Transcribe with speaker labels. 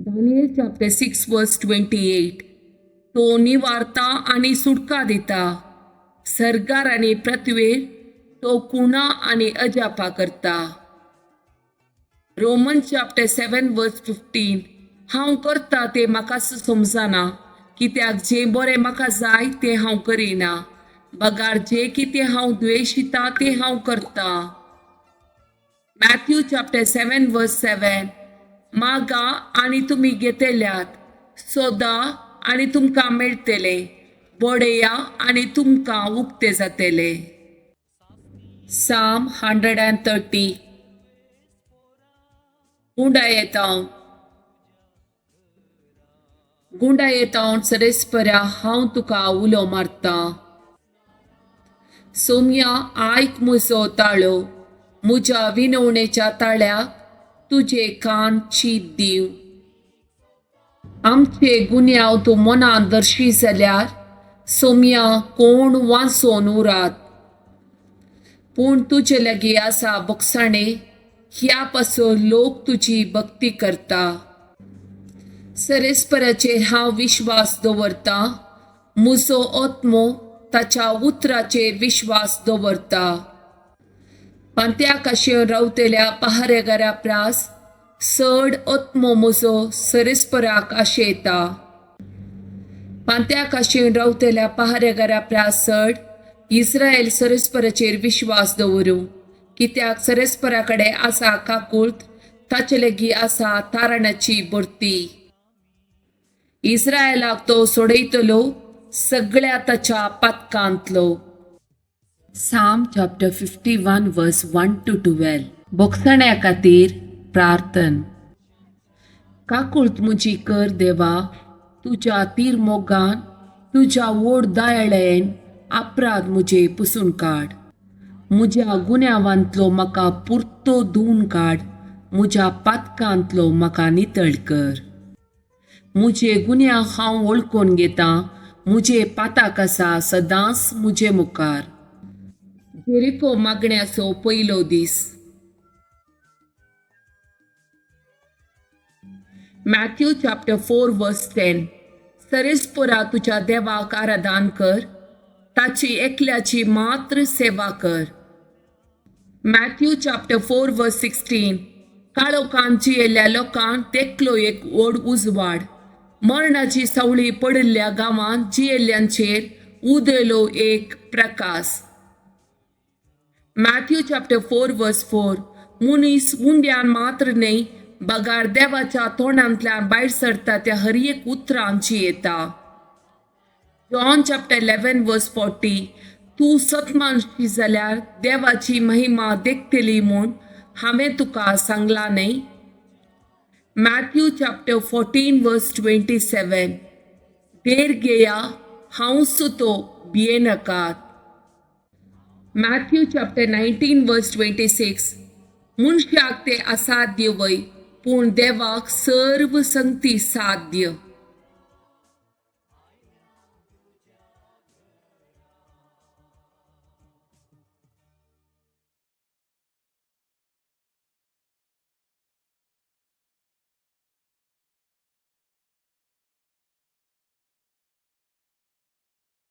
Speaker 1: Daniel chapter 6 verse 28. तो निवारता आनी सुटका दिता. सर्गार आनी पृथ्वेर तो कुणा आनी अजापा करता. Roman chapter 7 verse 15. हांव करता तें म्हाकाच समजना, कित्याक जें बरें म्हाका जाय तें हांव करिना, बगार जें कितें हांव द्वेशिता तें हांव करतां. Matthew chapter 7 verse 7. मागा आनी तुमी घेतल्यात, सोदा आनी तुमकां मेळटलें, बडया आनी तुमकां उक्ते जातले. Psalm 130. गुंडायेतावन सरेस्परा हांव तुका उलो मारतां. सोम्या, आयक म्हजो ताळो, म्हज्या विनवणेच्या ताळ्याक तुजे कान चीत दीव. आमचे गुन्यांव तूं मनान दर्शी जाल्यार सोम्या कोण वांचोन उरात? पूण तुजे लागीं आसा बोगसाणे, ह्या पासून लोक तुजी भक्ती करता. सरेस्पराचेर हांव विश्वास दवरतां, म्हजो आत्मो ताच्या उतराचेर विश्वास दवरता. पांत्या काशेवन रावतल्या पहारेगारा प्रास चड आत्मो म्हजो सरेस्पराक आशेता. पांत्या काशेवन रावतल्या पहारेगारा प्रास चड इस्रायल सरेस्पराचेर विश्वास दवरूं, कित्याक सरेस्परा कडेन आसा काकूळट, ताचे लागीं आसा तारणाची भरती. इस्रायलाक तो सोडयतलो सगळ्या ताच्या पातकांतलो. Psalm chapter 51 verse 1 to 12. बोगसण्या खातीर प्रार्थन. काकूळट म्हजी कर देवा, तुज्या तीर मोगान, तुज्या व्हड दयाळेन अपराध म्हजे पुसून काड. म्हज्या गुन्यांवांतलो म्हाका पुरतो धुवन काड, म्हज्या पातकांतलो म्हाका नितळ कर. म्हजे गुन्यांव हांव वळखून घेतां, म्हजे पाताक आसा सदांच म्हजे मुखार. जेरिको मागण्याचो पयलो दीस. Matthew chapter 4 verse 10. सरेस्परा तुज्या देवाक आराधन कर, ताची एकल्याची मात्र सेवा कर. Matthew chapter 4 verse 16. काळोखान जियेल्ल्या लोकांक तेकलो एक व्हड उजवाड, मरणाची सावळी पडिल्ल्या गांवांत जियेल्ल्यांचेर उदेलो एक प्रकाश. Matthew chapter 4 verse 4. मनीस उंड्यान मात्र न्हय, बगार देवाच्या तोंडांतल्यान भायर सरता त्या हर एक उतरान जियेता. John chapter 11 verse 40. तूं सतमानशी जाल्यार देवाची महिमा देखतली म्हूण हांवें तुका सांगलां न्हय? Matthew chapter 14 verse 27. देर घेया, हांव सुतो, भियेनाकात. Matthew chapter 19 verse 26. मनशाक तें असाध्य वय, पूण देवाक सर्व संगती साध्य.